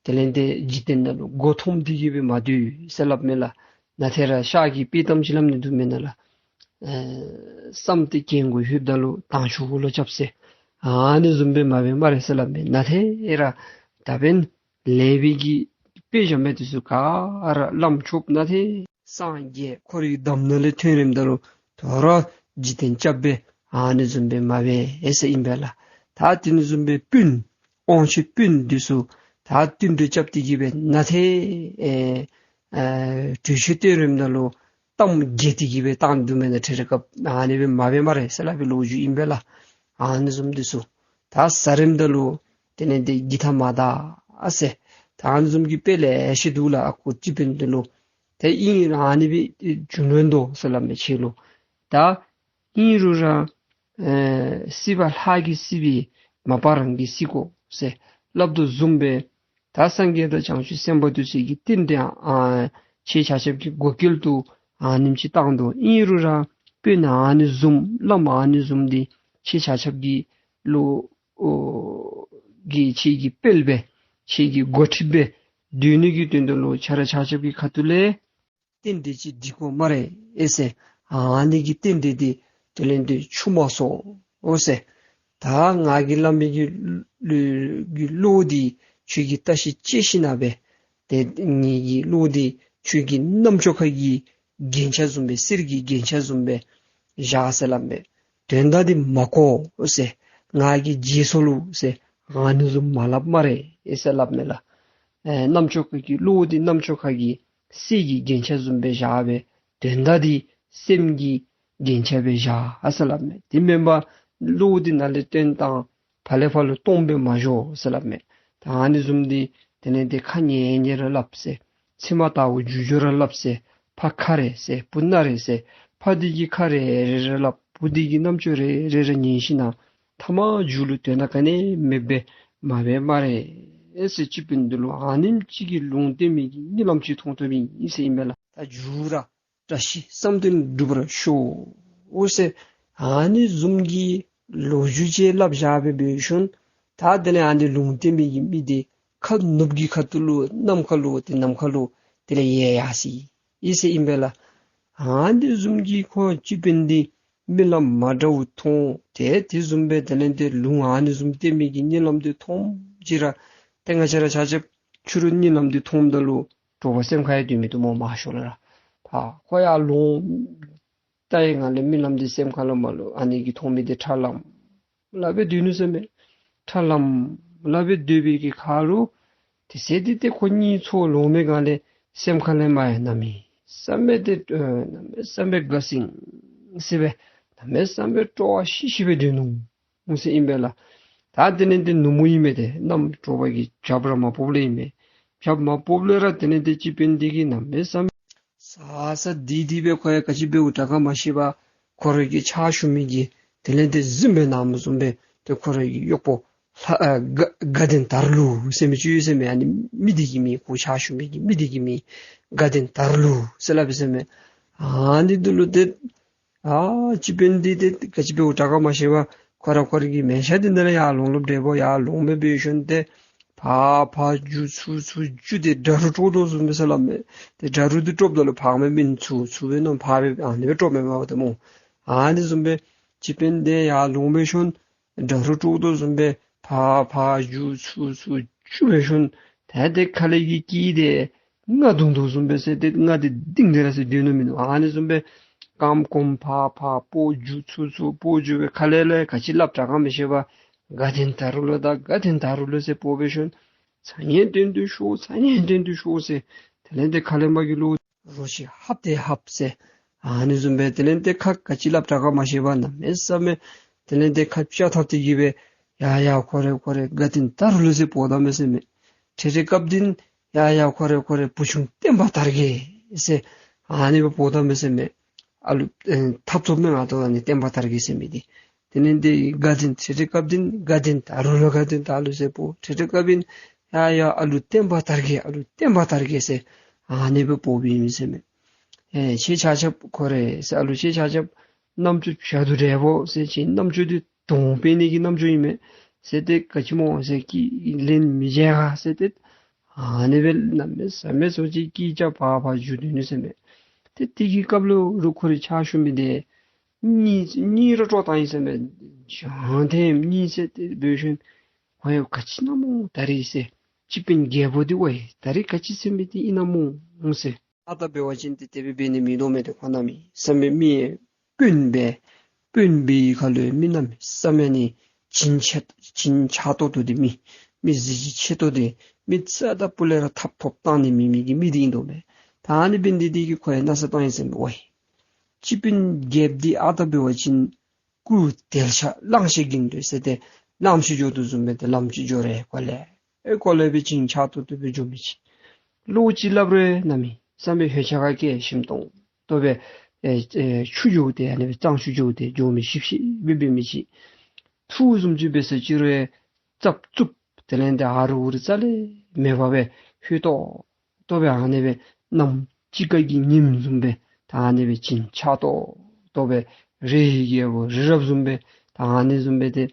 དེ་ལས་འདི་འཇིག་རྟེན་ནང་ལུ་མགུ་འཐོམས་ཏེ་གི་སྦེ་མ་སྡོད་ཟེར་སླབ་མས་ལགས། ན་ཏེ་ར་ཤར་གྱི་དཔྱེ་གཏམ་ཅིག་སླབ་ནི་འདུག་མེན་ན་ལགས། ཨེ་བསམ་སྟེ་གྱེན་གུ་ལྷོདཔ་ད་ལུ་དང་ཕྱུར་གུ་ལུ་རྐྱབ་ཟེར། ཨ་ནི་བཟུམ་སྦེ་མ་འབད་སྨ་རེ་ཟེར་སླབ་མས། ན་ཏེ་ར་ད་འབདན་ལེགས་པའི་གི་དཔེ་བཞག་མི་འདི་ཚུ་ག་ར་བླམ་ཆོསཔ་ན་ཏེ་སངས་རྒྱས་ཁོ་རའི་འདམ་ནང་ལས་ཐོན་རནམ་ད་ལུ་དོ་རུང་འཇིག་རྟེན་རྐྱབ་སྦེ་ཨ་ནི་བཟུམ་སྦེ་མ་འབད་ཟེར་ཨིན་པས་ལགས། ད་དེ་ནི་བཟུམ་སྦེ་སྤུན་དབང་ཆེ་སྤུན་འདི་ཚུ་ད་བསྟུན་གྲོས་རྐྱབ་སྟེ་གི་སྦེ་ན་ཏེ་ཨེ་ཨེ་གྲོས་ཆོད་བཏོན་རནམ་ད་ལུ་གཏམ་རྒྱས་ཏེ་གི་སྦེ་བཏང་འདུག་མེན་ན། ཏེ་རེ་སྐབས་ཨ་ནི་སྦེ་མ་འབད་སྨ་རེ་ཟེར་སླབ་པའི་ལོ་རྒྱུས་ཨིན་པས་ལགས། ཨ་ནི་བཟུམ་འདི་ཚུ་ད་ཟ་རནམ་ད་ལུ་དེ་ལས་འདི་གི་ཐ་མ་ད་ཨ་ཟེར། ད་ཨ་ནི་བཟུམ་གྱི་དཔེ་ལེ་ཤ་འདུག་ལགས། ཨ་ཁུ་སྤྱི་དཔོན་འདི་ལུ་ཏེ་ཨིན་རུང་ཨ་ནི་སྦེ་བྱུང་རན་དོ་ཟེར་སླབ་མས་ཁྱེད་ལུ། ད་ཨིན་རུང་ར་ཨེ་སྲིད་པ་ལྷ་གིས་སྲིད་པའི་མ་པ་རང་གིས་སྲིད་དགོ་ཟེར་སླབ་དོ་བཟུམ་སྦེ་ད་སངས་རྒྱས་དང་བྱང་ཆུབ་སེམས་དཔའ་འདི་ཚུ་གི་རྟེན་འབྲེལ་ཨ་ཁྱེད་ཆ་ཁྱབ་ཀྱི་བགོ་སྐལ་དུ་ཨ་ནེམ་ཅིག་བཏང་དོ། ཨིན་རུང་ར་དཔོན་ཨ་ནི་བཟུམ་བླམ་ཨ་ནི་བཟུམ་འདི་ཁྱེད་ཆ་ཁྱབ་ཀྱི་ལུ་ཨོ་གི་ཁྱེད་ཀྱི་དཔལ་སྦེ་ཁྱེད་ཀྱི་འགོ་ཁྲིདཔ་སྦེ་སྡོད་ནི་གི་དོན་དུ་ལུ་ཁྱེད་ར་ཆ་ཁྱབ་ཀྱི་ཁ་ཐུག་ལས་རྟེན་འབྲེལ་ཅིག་འགྲིག་དགོ་སྨ་རེ་ཨེ་ཟེར། ཨ་ནི་གི་རྟེན་འབྲེལ་འདི་དེ་ལས་འདི་འཆུག་མ་སོང་ཨོ་ཟེར། ད་ང་གིས་སླབ་མི་གི་གི་བློ་འདི་ཁྱོད་ཀྱིས་བརྟག་ཞིབ་དཔྱད་ཞིནམ་སྦེ་ཏེ་ངེ་གི་བློ་འདི་ཁྱོད་ཀྱི་རྣམ་ཅོ་ཁ་གི་རྒྱན་ཆ་བཟུམ་སྦེ་གསེར་གྱི་རྒྱན་ཆ་བཟུམ་སྦེ་བཞག་ཟེར་སླབ་མས། དོན་དག་འདི་མ་གོ་ཟེར། ང་གིས་བརྗེད་སོ་ལོ་ཟེར། ཨ་ནི་བཟུམ་མ་སླབ་སྨ་རེ་ཨེ་ཟེར་སླབ་མས་ལགས། ཨེ་རྣམ་ཅོ་ཁ་གི་བློ་འདི་རྣམ་ཅོ་ཁ་གི་གསེར་གྱི་རྒྱན་ཆ་བཟུམ་སྦེ་བཞག་སྦེ་དོན་དག་འདི་སེམས་ཀྱི་རྒྱན་ཆ་སྦེ་བཞག་ཨ་ཟེར་སླབ་མས། དེ་མེན་པར་བློ་འདི་ནཱ་ལས་བཏོན་བཏང་ཕར་ལས་ཕར་ལུ་སྟོང་སྦེ་མ་འགྱོ་ཟེར་སླབ་མས། ད་ཨ་ནི་བཟུམ་འདི་དེ་ལས་འདི་ཁ་ཉན་ཉན་ར་སླབ་ཟེར། ཚིག་མ་དག་པ་འཇུ་འཇུ་ར་སླབ་ཟེར། ཕ་ཁ་རེ་ཟེར། བུ་སྣ་རེ་ཟེར། ཕ་འདི་གི་ཁ་རེ་རེ་ར་སླབ། བུ་འདི་གི་རྣམ་ཅོ་རེ་རེ་ར་ཉན་ཞིནམ་ཐ་མ་མཇུག་ལུ་དོན་དག་ག་ནི་མེདཔ་སྦེ་མ་འབད་སྨ་རེ་ཨེ་ཟེར། སྤྱི་དཔོན་འདི་ལུ་ཨ་ནེམ་ཅིག་གི་ལུང་བསྟན་མི་གི་གཉིད་ལམ་ཅིག་མཐོང་བཏུབ་ཨིན་ཟེར་ཨིན་པས་ལགས། ད་མཇུག་ར་ བཀྲ་ཤིས་བསམ་དོན་འགྲུབ་པར་ཤོག་ཟེར། ཨ་ནི་བཟུམ་གྱི་ལོ་རྒྱུས་ཅིག་སླབ་བཞག་སྦེ་འབད་ཞིནམ་ད་དེ་ལས་ཨ་ནི་ལུང་བསྟན་མི་གི་མི་དེ་ཁ་ནུབ་ཀྱི་ཁ་ཐུག་ལུ་ནམ་མཁའ་ལུ་ཏེ་ནམ་མཁའ་ལུ་དེ་ལས་ཡལ་ཡར་སོ་ཡི་ཟེར་ཨིན་པས་ལགས། ཨ་ནི་བཟུམ་གྱི་ཁོ་སྤྱི་དཔོན་འདི་རྨི་ལམ་མ་འདྲཝ་མཐོང་སྟེ་དེ་བཟུམ་སྦེ་དེ་ལས་ཏེ་ལུང་ཨ་ནི་བཟུམ་བསྟན་མི་གི་གཉིད་ལམ་འདི་མཐོངམ་ཅིག་ར་ཏེ་ང་བཅས་ར་ཆ་ཁྱབ་ཕྱི་རུ་གཉིད་ལམ་འདི་མཐོངམ་ད་ལུ་དྲོ་པ་སེམས་ཁར་ཡང་སྡོད་མི་བཏུབ་སྨོ། མང་ཤོས་ལུ་ར་ཕར་ཁོ་ཡར་ལོང་ལྟ་བའི་ངང་ལས་རྨི་ལམ་འདི་སེམས་ཁ་ལུ་མར་ལུ་ཨ་ནི་གི་མཐོང་མི་འདི་ཁྲ་ལམ་ལམ་སྦེ་སྡོད་ནུག་ཟེར་མས། ཁྲ་ལམ་ལམ་སྦེ་སྡོད་པའི་གི་ཁར་ལུ་དེ་ཚེ་འདི་ཏེ་ཁོ་གཉིད་ཚོར་ལོང་མི་གང་ལས་སེམས་ཁ་ལས་མར་ཡང་གནམ་མེད་ས་མེད་ཏེ་ཨེ་གནམ་མེད་ས་མེད་དགའ་ཞིང་སེམས་པ་གནམ་མེད་ས་མེད་སྤྲོ་བ་ཤིག་ཤིག་སྦེ་སྡོད་ནུག་ཟེར་ཨིན་པས་ལགས། ད་དེ་ལས་ཏེ་ནུབ་མོ་ཨིན་མས། ཏེ་གནམ་དྲོ་པ་གི་བྱགཔ་ར་མ་ཕོགཔ་ལས་ཨིན་མས། བྱགཔ་མ་ཕོགཔ་ལས་ར་དེ་ལས་ཏེ་སྤྱི་དཔོན་འདི་གིས་གནམ་མེད་ས་མེད་ས་ས་དི་དི་སྦེ་ཁོ་ཡང་ག་ཅི་འབདཝ་དྲག་ག་མ་ཤེས་པར་ཁོ་རའི་གི་ཕྱག་ཞུ་མི་གི་དེ་ལས་ཏེ་གཟིམ་དཔོན་ནང་མ་བཟུམ་སྦེ་ཏེ་ཁོ་རའི་གི་གཡོག་པོ་ལྷ་ཨ་དགའ་དགའ་ལྡན་དར་ལུ་ཟེར་མི་ཅིག་ཡོད་ཟེར་མས། ཨ་ནི་མི་འདི་གི་མིང་ཁོ་ཕྱག་ཞུ་མི་གི་མི་འདི་གི་མིང་དགའ་ལྡན་དར་ལུ་ཟེར་སླབ་ཨིན་ཟེར་མས། ཨ་ནི་འདི་ལུ་ཏེ་ཨ་སྤྱི་དཔོན་འདི་ཏེ་ག་ཅི་འབདཝ་དྲག་ག་མ་ཤེས་པར་ཁོ་ར་ཁོ་རའི་གི་མལ་ཆ་འདི་ནང་ལས་ཡར་ལོང་ལོང་འདྲས་པོ་ཡར་ལོང་མི་འབད་ཞིནམ་ཏེ་ཕར་ཕར་རྒྱུག་ཚུར་ཚུར་རྒྱུག་སྟེ་འདྲ་རུ་དཀྲོག་དོ་བཟུམ་སྦེ་ཟེར་སླབ་མས། ཏེ་འདྲ་རུ་འདི་དཀྲོགཔ་ད་ལུ་ཕར་མི་མེན་ཚུར་ཚུར་སྦེ་ནང་ཕར་སྦེ་ཨ་ནི་སྦེ་དཀྲོག་མས་པ་ཏེ་སྨོ། ཨ་ནི་བཟུམ་སྦེ་སྤྱི་དཔོན་འདི་ཡར་ལོང་འབད་ཞིནམ་འདྲ་རུ་དཀྲོག་དོ་བཟུམ་སྦེ་ཕར་ཕར་རྒྱུག་ཚུར་ཚུར་རྒྱུག་འབད་ཞིནམ་ད་ཏེ་ཁ་ལས་ཀྱི་སྐད་འདི་རྔ་བརྡུང་དོ་བཟུམ་སྦེ་ཟེར་ཏེ་རྔ་འདི་ལྡིང་སྟེ་ར་ཟེར་སྡོད་ནུག་མེན་ན། ཨ་ནི་བཟུམ་སྦེ་རྐངམ་གོམ་ཕར་ཕར་སྤོ་རྒྱུག་ཚུར་ཚུར་སྤོ་རྒྱུག་སྦེ་ཁ་ལས་ལས་ག་ཅི་སླབ་དྲག་ག་མི་ཤེས་པར་དགའ་ལྡན་དར་ལུ་དང་དགའ་ལྡན་དར་ལུ་ཟེར་སྤོ་འབད་ཞིནམ་ཚ་ཉེན་ཏན་ཏན་ཤོག་ཚ་ཉེན་ཏན་ཏན་ཤོག་ཟེར་དེ་ལས་ཏེ་ཁ་ལས་མར་གྱི་གླུ་རོ་ཅིག་ཧབ་སྟེ་ཧབ་ཟེར། ཨ་ནི་བཟུམ་སྦེ་དེ་ལས་ཏེ་ཁ་ག་ཅི་སླབ་དྲག་ག་མ་ཤེས་པར་གནམ་མེད་ས་མེད་དེ་ལས་ཏེ་ཁ་ལྕགས་ཐགཔ་འདི་གིས་སྦེ་ཡ་ཡ་ཁོ་རེ་ཁོ་རེ་དགའ་ལྡན་དར་ལུ་ཟེར་སྤོ་ད་མས་ཟེར་མས། ཁྲེ་ཁྲེ་སྐབས་འདི་ཡ་ཡ་ཁོ་རེ་ཁོ་རེ་བུ་ཆུང་བསྟན་པ་དར་རྒྱས་ཟེར་ཨ་ནི་སྦེ་སྤོ་ད་མས་ཟེར་མས། ཨ་ལུ་ཨེ་འཐབ་རྩོད་མེན་ང་ཏོ་ཨ་ནི་བསྟན་པ་དར་རྒྱས་ཟེར་མི་འདི། དེ་ལས་ཏེ་དགའ་ལྡན་ཁྲེ་ཁྲེ་སྐབས་འདི་དགའ་ལྡན་དར་ལུ་དགའ་ལྡན་དར་ལུ་ཟེར་སྤོ། ཁྲེ་ཁྲེ་སྐབས་འདི་ཡ་ཡ་ཨ་ལུ་བསྟན་པ་དར་རྒྱས་ཨ་ལུ་བསྟན་པ་དར་རྒྱས་ཟེར་ཨ་ནི་སྦེ་སྤོ་བའི་ཨིན་ཟེར་མས། ཨེ་ཁྱེད་ཆ་ཁྱབ་ཁོ་རེ་ཟེར་ཨ་ལུ་ཁྱེད་ཆ་ཁྱབ་རྣམ་ཅོ་བྱ་དུ་འདྲས་པོ་ཟེར་ཁྱེད་རྣམ་ཅོ་འདི་གདོང་འཕེན་ནི་གི་རྣམ་ཅོ་ཨིན་མས་ཟེར་ཏེ་ག་ཅི་སྨོ་ཟེར་སྐད་ལན་མི་རྐྱབ་ག་ཟེར་ཏེ་ཨ་ནི་སྦེ་གནམ་མེད་ས་མེད་ཚུ་ཅིག་སྐད་རྐྱབ་ཕར་ཕར་རྒྱུག་སྡོད་ནུག་ཟེར་མས། ཏེ་དེ་གི་སྐབས་ལུ་རུང་ཁོ་རའི་ཕྱག་ཞུ་མི་འདི་གཉིད་གཉིད་ར་དཀྲོག་བཏང་ཡི་ཟེར་མས། ཡང་ཐེངས་གཉིད་སད་དེ་འབད་ཞིནམ་ཁོ་ཡང་ག་ཅི་ཨིན་ན་སྨོ་ད་རིས་ཟེར། སྤྱི་དཔོན་རྒྱལ་པོ་འདི་ཝའི་ད་རིས་ག་ཅི་ཟེར་མི་འདི་ཨིན་ན་སྨོ་ཟེར། ཨ་རྟག་འབད་བ་ཅིན་ཏེ་དེ་སྦེ་འབད་ནི་མིན་འདུག་མས། ཏེ་ཁོ་གནམ་མེད་ས་མེད་མི་དཔོན་སྦེ་དཔོན་སྦེ་ཁ་ལུ་མི་གནམ་མེད་ས་མེད་ནི་བྱིན་ཆེ་བྱིན་ཆགས་ཏོག་ཏོ་འདི་མི་མི་གཟི་བརྗིད་ཆེ་ཏོག་ཏོ་འདི་མི་རྩ་དང་སྤུ་ལས་ར་ཐབ་ཐོབ་བཏང་ནི་མེད་མི་གི་མི་འདི་ཨིན་འདུག་མས། ད་ཨ་ནི་འབད་ནི་འདི་གིས་ཁོ་ཡང་མནོ་བསམ་བཏང་ཡི་ཟེར་མས། ཝའི་སྤྱི་དཔོན་རྒྱལཔོ་འདི་ཨ་རྟག་འབད་བ་ཅིན་སྐུ་དལ་ཆ་གླང་ཆེན་འགྱིང་འདྲ་ཟེར་ཏེ་ལམ་ཅིག་འགྱོ་དོ་བཟུམ་སྦེ་ཏེ་ལམ་ཅིག་འགྱོ་རུང་གོ་ལེ་ཨེ་གོ་ལེ་སྦེ་བྱིན་ཆགས་ཏོག་ཏོ་སྦེ་འགྱོ་མི་ཅིག། བློ་ཅིག་སླབ་རུང་གནམ་མེད་ས་མེད་ཧོད་ཆས་ཁ་སྐད་ཞིམ་ཏོང་ཏོ་སྦེ་ཨེ་ཨེ་ཆུ་འགྱོ་སྟེ་ཨ་ནི་སྦེ་གཙང་ཆུ་འགྱོ་སྟེ་འགྱོ་མི་ཞིབ་ཞིབ་སྦེ་འབད་མི་ཅིག། ཐུགས་བཟུམ་ཅིག་འབད་ས་ཅིག་རུང་ཙབ་ཙུབ་དེ་ལས་ཏེ་ཨ་རུ་ཨུ་རུ་རྩ་ལས་མེད་པར་སྦེ་ཧོད་ཏོག་ཏོ་སྦེ་ཨ་ནི་སྦེ་གནམ་དཔྱིད་ཀ་གི་ཉིམ་བཟུམ་སྦེ་ད་ཨ་ནི་སྦེ་བྱིན་ཆགས་ཏོག་ཏོ་སྦེ་རི་གི་ཨ་བུ་རི་རབ་བཟུམ་སྦེ་ད་ཨ་ནི་བཟུམ་སྦེ་ཏེ་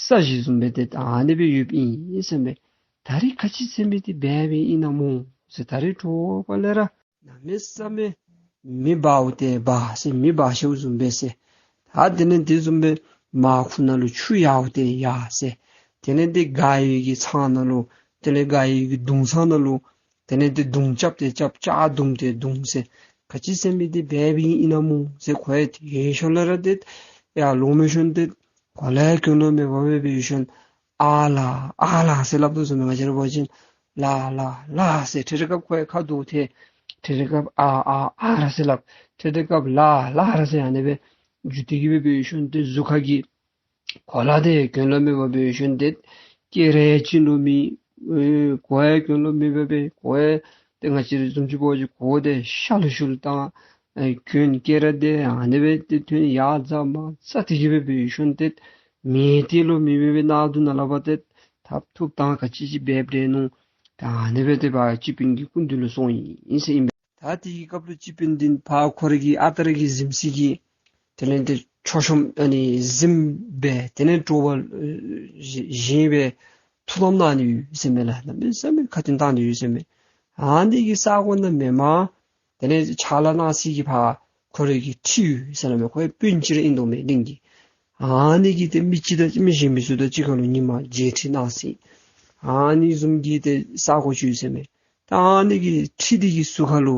ས་གཞི་བཟུམ་སྦེ་ཏེ་ད་ཨ་ནི་སྦེ་ཡོདཔ་ཨིན་ཟེར་མས། ད་རིས་ག་ཅི་ཟེར་མི་འདི་འབད་འབདཝ་ཨིན་ན་སྨོ་ཟེར། ད་རིས་དྲོ་པ་ལས་ར་གནམ་མེད་ས་མེད་མེ་འབརཝ་ཏེ་འབར་ཟེར། མེ་འབར་ཤོརཝ་བཟུམ་སྦེ་ཟེར། ད་དེ་ལས་དེ་བཟུམ་སྦེ་མར་ཁུ་ནང་ལུ་ཆུ་ཡརཝ་ཏེ་ཡར་ཟེར། དེ་ལས་དེ་དགའ་ཡི་གི་ཚང་ནང་ལུ་དེ་ལས་དགའ་ཡི་གི་གདུང་ཚང་ནང་ལུ་དེ་ལས་དེ་གདུང་རྐྱབ་སྟེ་རྐྱབ་ལྕགས་བརྡུངམ་ཏེ་བརྡུང་ཟེར། ག་ཅི་ཟེར་མི་འདི་འབད་འབདཝ་ཨིན་ན་སྨོ་ཟེར། ཁོ་ཡང་ཡལ་ཞོར་ལས་ར་ཏེ་ཡར་ལོང་མི་ཞོར་ཏེ་གོ་ལ་གྱོན་ལོང་མེད་པར་སྦེ་འབད་ཞིནམ་ཨ་ལ་ཨ་ལ་ཟེར་སླབ་དོ་བཟུམ་སྦེ་ང་བཅས་ར་འབད་བ་ཅིན་ལ་ལ་ལ་ཟེར། ཁྲེ་ཁྲེ་སྐབས་ཁོ་ཡང་ཁ་འདུག་སྟེ་ཁྲེ་ཁྲེ་སྐབས་ཨ་ཨ་ཨ་ར་ཟེར་སླབ། ཁྲེ་ཁྲེ་སྐབས་ལ་ལ་ར་ཟེར་ཨ་ནི་སྦེ་འགྱོ་སྟེ་གི་སྦེ་འབད་ཞིནམ་ཏེ་གཟུགས་ཁ་གི་གོ་ལ་འདི་གྱོན་ལོང་མེད་པར་འབད་ཞིནམ་ཏེ་སྐེ་རགས་ཡང་བཅིན་ལོང་མེད། ཨེ་གོ་ཡང་གྱོན་ལོང་མེད་པར་སྦེ་གོ་ཡང་ཏེ་ང་བཅས་ར་བཟུམ་ཅིག་འབད་བ་ཅིན་གོ་དེ་ཤ་ལུ་ཤུལ་བཏང་། ཨེ་གྱོན་སྐེ་རགས་འདི་ཨ་ནི་སྦེ་ཏེ་ཐོན་ཡར་འཛེགས་མར་འཛེགས་ཏེ་གི་སྦེ་འབད་ཞིནམ་ཏེ་མེ་ཏོག་ལོང་མེད་པར་སྦེ་ནང་དུ་ནང་ལས་ཕར་ཏེ་ཐབ་ཐུབ་དང་ག་ཅི་ཅིག་འབད་འབད་ནུག། ད་ཨ་ནི་སྦེ་ཏེ་ཕར་སྤྱི་དཔོན་གྱི་སྐུ་མདུན་ལུ་སོང་ཡི་ཟེར་ཨིན་པས། ད་དེ་གི་སྐབས་ལུ་སྤྱི་དཔོན་འདི་ཕར་ཁོ་རའི་གི་ཨ་རྟག་ར་གིས་གཟིམ་ས་གི་དེ་ལས་ཏེ་མཆོད་བཤམ་ཨ་ནི་གཟིམ་སྦེ་དེ་ལས་དྲོ་པ་ཨེ་བཞེས་སྦེ་ཐུགས་དམ་གནང་ནི་ཡོད་ཟེར་མས་ལགས། གནམ་མེད་ས་མེད་ཁ་ཏོན་བཏང་ནི་ཡོད་ཟེར་མས། ཨ་ནི་གི་ས་གོ་ནང་མེན་མས། དེ་ལས་ཕྱག་ལཱ་གནང་ས་གི་ཕར་ཁོ་རའི་གི་ཁྲི་ཡོད་ཟེར་མས། ཁོ་དཔོན་ཅིག་ར་ཨིན་དོ་མས་གླིང་གི། ཨ་ནི་གི་ཏེ་མི་ཅིག་དང་མི་གཞན་མི་ཚུ་དང་གཅིག་ཁར་ལུ་ཉི་མ་མཇལ་ཕྲད་གནང་ས་ཨ་ནི་བཟུམ་གྱི་ཏེ་ས་གོ་ཅིག་ཡོད་ཟེར་མས། ད་ཨ་ནི་གི་ཁྲི་འདི་གི་ཟུར་ཁར་ལུ་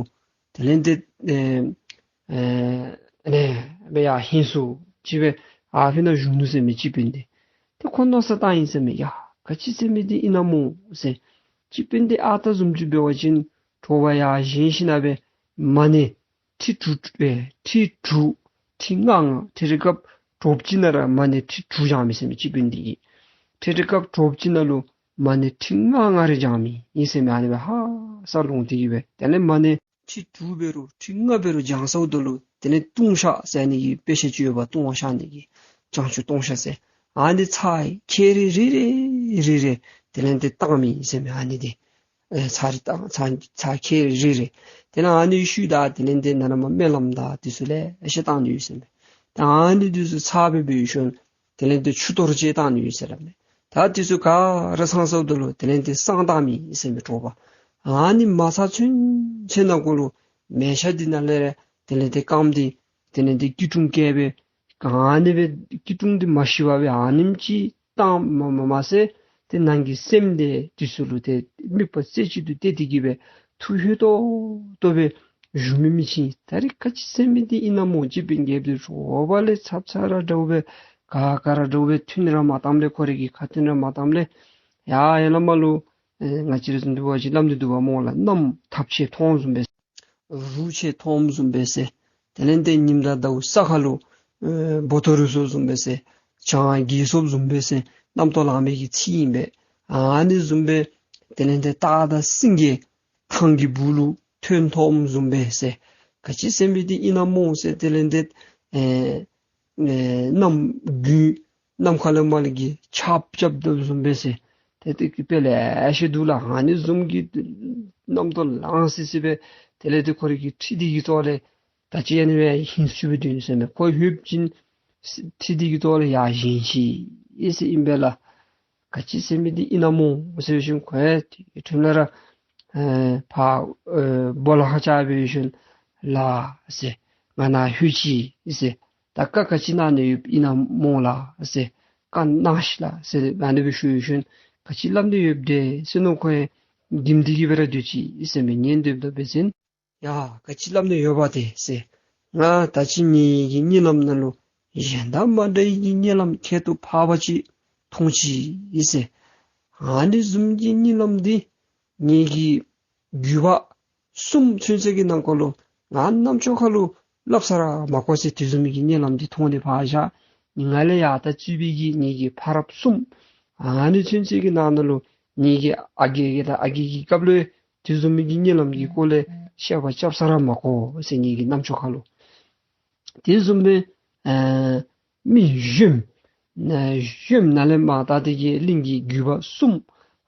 དེ་ལས་ཏེ་ཨེ་ཨེ་ཨ་ནི་སྦེ་ཡར་ཧིང་སུ་ཅིག་སྦེ་ཨ་ཕི་ན་བཞུགས་ནུག་ཟེར་མས་སྤྱི་དཔོན་འདི། ཏེ་ཁོ་མནོ་བསམ་བཏང་ཡི་ཟེར་མས། ཡ་ག་ཅི་ཟེར་མི་འདི་ཨིན་ན་སྨོ་ཟེར། སྤྱི་དཔོན་འདི་ཨ་རྟག་བཟུམ་ཅིག་འབད་བ་ཅིན་དྲོ་པ་ཡར་བཞེངས་ཞིནམ་ལས་མ་ཎི་ཁྲི་དྲུག་ཨེ་ཁྲི་དྲུག་ཁྲི་ལྔ་ལྔ་ཏེ་རེ་སྐབས་དྲོ་པ་ཅིག་ནང་ར་མ་ཎི་ཁྲི་དྲུག་བགྱང་མི་ཟེར་མས་སྤྱི་དཔོན་འདི་གིས། ཏེ་རེ་སྐབས་དྲོ་པ་ཅིག་ནང་ལུ་མ་ཎི་ཁྲི་ལྔ་ལྔ་རེ་བགྱང་མི་ཨིན་ཟེར་མས། ཨ་ནི་སྦེ་ཧ་སག་ལོང་སྟེ་གི་སྦེ་དེ་ལས་མ་ཎི་ཁྲི་དྲུག་འབད་རུང་ཁྲི་ལྔ་འབད་རུང་བགྱང་ཚརཝ་ད་ལུ་དེ་ལས་ལྟུང་བཤགས་ཟེར་ནི་གི་དཔེ་ཆ་ཅིག་ཡོདཔ། ལྟུང་བ་བཤགས་ནི་གི་བྱང་ཆུབ་ལྟུང་བཤགས་ཟེར། ཨ་ནི་ཚར་ཁལ་རེ་རེ་རེ་རེ་དེ་ལས་ཏེ་བཏང་མི་ཨིན་ཟེར་མས། ཨ་ནི་འདི་ཨེ་ཚར་རེ་བཏང་ཚར་ཚར་ཁལ་རེ་རེ་དེ་ལས་ཨ་ནི་ཤུལ་ད་དེ་ལས་ཏེ་ནཱ་ལས་མར་སྨོན་ལམ་དང་དེ་ཚུ་ལེ་ཤ་བཏང་ནི་ཡོད་ཟེར་མས། ད་ཨ་ནི་དེ་ཚུ་ཚར་སྦེ་འབད་ཞིནམ་དེ་ལས་ཏེ་ཆུ་གཏོར་ཅིག་བཏང་ནི་ཡོད་ཟེར་སླབ་མས། ད་དེ་ཚུ་ག་ར་ཚང་ཚརཝ་ད་ལུ་དེ་ལས་ཏེ་བསང་བཏང་མི་ཨིན་ཟེར་མས་དྲོ་པ། ཨ་ནི་མ་ཚར་ཚུན་ཚོད་ནང་འཁོད་ལུ་མལ་ཆ་འདི་ནང་ལས་ར་དེ་ལས་ཏེ་རྐངམ་འདི་དེ་ལས་ཏེ་སྐྱིལ་ཀྲུང་བཀལ་སྦེ་ཨ་ནི་སྦེ་སྐྱིལ་ཀྲུང་འདི་མ་ཤིཝ་སྦེ་ཨ་ནེམ་ཅིག་བཏངམ་མ་མ་མ་ཚད་ཏེ་ནང་གི་སེམས་འདི་དེ་ཚུ་ལུ་ཏེ་དམིགས་པ་རྩེ་གཅིག་ཏུ་གཏད་དེ་གི་སྦེ་ཐུགས་ལྷོད་ཏོག་ཏོ་སྦེ་བཞུགས་མི་མི་ཅིག་ད་རིས་ག་ཅི་ཟེར་མི་འདི་ཨིན་ན་སྨོ། སྤྱི་དཔོན་རྒྱལཔོ་འདི་དྲོ་པ་ལས་ཚབ་ཚ་ར་འདྲཝ་སྦེ་ག་ག་ར་འདྲཝ་སྦེ་ཐུན་ར་མ་བཏངམ་ལས་ཁོ་རའི་གི་ཁ་ཐུན་ར་མ་བཏངམ་ལས་ཡ་ཡ་ལ་མ་ལུ་ཨེ་ང་བཅས་ར་བཟུམ་འདི་བ་ཅིན་སླབ་ནི་འདུག་པ་སྨོ་ལགས། གནམ་ཐབས་ཆེན་མཐོང་བཟུམ་སྦེ་རུ་ཆེན་མཐོངམ་བཟུམ་སྦེ་ཟེར། དེ་ལས་ཏེ་ཉིམ་དང་ཟླཝ་ས་ཁ་ལུ་ཨེ་སྦོ་ཏོ་རུ་སོངམ་བཟུམ་སྦེ་ཟེར། བྱང་གི་སོངམ་བཟུམ་སྦེ་ཟེར། རྣམ་རྟོག་ལང་མི་གི་ཚིག་ཨིན་པས། ཨ་ནི་བཟུམ་སྦེ་དེ་ལས་ཏེ་སྟག་དང་སེང་གེ་ཐང་གི་སྦུག་ལུ་ཐོན་ཐོནམ་བཟུམ་སྦེ་ཟེར། ག་ཅི་ཟེར་མི་འདི་ཨིན་ན་སྨོ་ཟེར། དེ་ལས་ཏེ་ཨེ་ཨེ་གནམ་དགུན་ནམ་མཁའ་ལས་མར་ལས་ཀྱི་ཆརཔ་རྐྱབ་དོ་བཟུམ་སྦེ་ཟེར། ཏེ་དེ་གི་དཔེ་ལེ་ཤ་འདུག་ལགས། ཨ་ནི་བཟུམ་གྱི་རྣམ་རྟོག་ལང་སི་སི་སྦེ་དེ་ལས་ཏེ་ཁོ་རའི་གི་ཁྲི་འདི་གི་ཐོག་ལས་ད་ཅི་ཨ་ནི་སྦེ་ཧིང་སུ་སྦེ་སྡོད་ནུག་ཟེར་མས། ཁོ་ལྷོད་པ་ཅིན་ཁྲི་འདི་གི་ཐོག་ལས་ཡར་བཞེངས་ཅི་ཨིན་ཟེར་ཨིན་པས་ལགས། ག་ཅི་ཟེར་མི་འདི་ཨིན་ན་སྨོ་ཟེར་ཞིནམ་ཁོ་ཡང་དེ་ཁྲོད་ལས་ར་ཨེ་ཕར་ཨེ་སྦོ་ལོགས་ཁར་བཅར་སྦེ་ཞིནམ་ལགས་ཟེར། ང་ནཱ་ལྷོད་ཅི་ཟེར། ད་བཀའ་ག་ཅི་གནང་ནི་ཡོདཔ་ཨིན་ན་སྨོ་ལགས་ཟེར། བཀའ་གནང་ཤིག་ལགས་ཟེར་ཨ་ནི་སྦེ་ཞུ་ཞིནམ་ག་ཅི་སླབ་ནི་ཡོདཔ་འདི་ཟེར་མནོ་ཁོ་ཡང་འགྱིམ་སྟེ་གི་སྦེ་ར་སྡོད་ཅི་ཨིན་ཟེར་མས། ཉན་སྡོདཔ་ད་འབད་བ་ཅིན་ཡ་ག་ཅི་སླབ་ནི་ཡོདཔ་དེ་ཟེར། ང་ད་ཅི་ངེ་གི་གཉིད་ལམ་ནང་ལུ་གཞན་དང་མ་འདྲ་བའི་གི་གཉིད་ལམ་ཁྱད་དུ་འཕགས་པ་ཅིག་མཐོང་ཅི་ཨིན་ཟེར། ཨ་ནི་བཟུམ་གྱི་གཉིད་ལམ་འདི་ངེ་གི་རྒྱུད་པ་གསུམ་ཚུན་ཚོད་ཀྱི་ནང་འཁོད་ལུ་ང་རྣམ་ཅོ་ཁ་ལུ་སླབ་ས་ར་མ་གོ་ཟེར། དེ་བཟུམ་གྱི་གཉིད་ལམ་འདི་མཐོང་སྟེ་ཕར་བཞག། ང་ལས་ཡར་ད་བརྩིས་པའི་གི་ངེ་གི་ཕ་རབས་གསུམ་ཨ་ནི་ཚུན་ཚོད་ཀྱི་ནང་ན་ལུ་ངེ་གི་ཨ་རྒས་ཀྱི་དང་ཨ་རྒས་ཀྱི་སྐབས་ལུ་དེ་བཟུམ་མའི་གི་གཉིད་ལམ་གྱི་སྐོར་ལས་བཤད་པ་རྐྱབ་ས་ར་མ་གོ་ཟེར། ངེ་གི་རྣམ་ཅོ་ཁ་ལུ། དེ་བཟུམ་སྦེ་ཨེ་མི་གཞོནམ་ཨེ་གཞོནམ་ནཱ་ལས་མར་ད་དེ་གི་གླིང་གི་རྒྱུད་པ་གསུམ་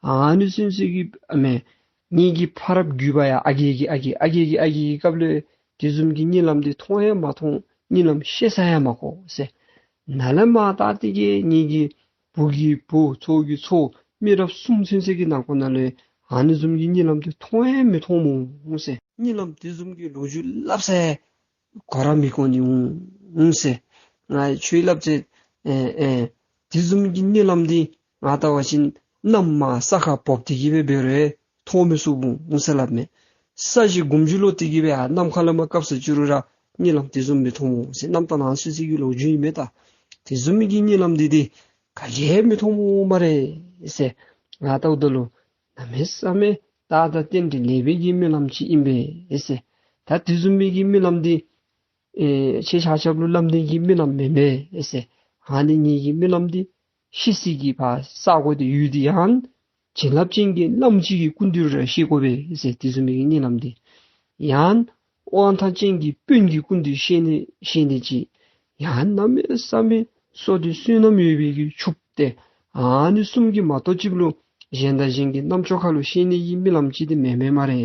ཨ་ནི་ཚུན་ཚོད་ཀྱི་ཨ་མས་ངེ་གི་ཕ་རབས་རྒྱུད་པ་ཡང་ཨ་རྒས་ཀྱི་ཨ་རྒས་ཨ་རྒས་ཀྱི་ཨ་རྒས་ཀྱི་སྐབས་ལུ་དེ་བཟུམ་གྱི་གཉིད་ལམ་འདི་མཐོང་ཡང་མ་མཐོང་། གཉིད་ལམ་ཤེས་ས་ཡང་མ་གོ་ཟེར། ནཱ་ལས་མར་ད་དེ་གི་ངེ་གི་བུ་གི་བུ་ཚའོ་གི་ཚའོ་མི་རབས་གསུམ་ཚུན་ཚོད་ཀྱི་ནང་འཁོད་ནང་ལུ་ཨ་ནི་བཟུམ་གྱི་གཉིད་ལམ་འདི་མཐོང་ཡང་མི་མཐོང་སྨོ་ཟེར། གཉིད་ལམ་དེ་བཟུམ་གྱི་ལོ་རྒྱུས་སླབ་ས་ཡང་གོ་ར་མི་གོ་ནི་འོང་ཟེར། ང་ཁྱོད་སླབ་ཅི། ཨེ་ཨེ་དེ་བཟུམ་གྱི་གཉིད་ལམ་འདི་ང་བལྟ་བ་ཅིན་གནམ་མར་ས་ཁར་བབས་ཏེ་གི་སྦེ་འབད་རུང་མཐོང་མི་ཚུགསཔ་འོང་ཟེར་སླབ་མས། ས་གཞི་སྒོམ་རྒྱུ་ལོག་སྟེ་གི་སྦེ་ཨ་ནམ་མཁའ་ལས་མར་བཀབ་ས་ཅིག་རུང་ར་གཉིད་ལམ་དེ་བཟུམ་མི་མཐོང་སྨོ་ཟེར། གནམ་དང་ནང་ཚུན་ཚོད་ཀྱི་ལོ་རྒྱུས་ཨིན་མས། ད་དེ་བཟུམ་མའི་གི་གཉིད་ལམ་འདི་འདི་ག་གིས་ཡང་མི་མཐོང་སྨ་རེ་ཟེར། ང་བལྟཝ་ད་ལུ་གནམ་མེད་ས་མེད་ད་ད་རྟེན་འབྲེལ་ལེགས་པའི་གི་རྨི་ལམ་ཅིག་ཨིན་པས་ཟེར། ད་དེ་བཟུམ་མའི་གི་རྨི་ལམ་འདི་ཨེ་ཁྱེད་ཆ་ཁྱབ་ལུ་སླབ་ནི་གི་རྨི་ལམ་མེན་མས་ཟེར། ཨ་ནི་ངེ་གི་རྨི་ལམ་འདི་ཤི་སའི་གི་ཕར་ས་གོ་འདི་ཡུལ་འདི་ཡང་བྱིན་རླབས་ཅན་གྱི་བླམ་ཅིག་གི་སྐུ་མདུན་ར་ཤེས་དགོ་པས་ཟེར། དེ་བཟུམ་མའི་གི་གཉིད་ལམ་འདི་ཡང་དབང་ཐང་ཅན་གྱི་དཔོན་གྱི་སྐུ་མདུན་ཤེས་ནི་ཤེས་ནི་ཅིག་ཡང་གནམ་མེད་ས་མེད་བསོད་བདེ་བསོད་ནམས་ཡོད་པའི་གི་ཕྱུགཔོ་ཏེ་ཨ་ནི་གསུམ་གྱི་མ་གཏོགས་ཅིག་ལུ་གཞན་དང་གཞན་གྱི་རྣམ་ཅོ་ཁ་ལུ་ཤེས་ནི་གི་རྨི་ལམ་ཅིག་འདི་མེན་མས་སྨ་རེ་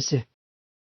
ཟེར།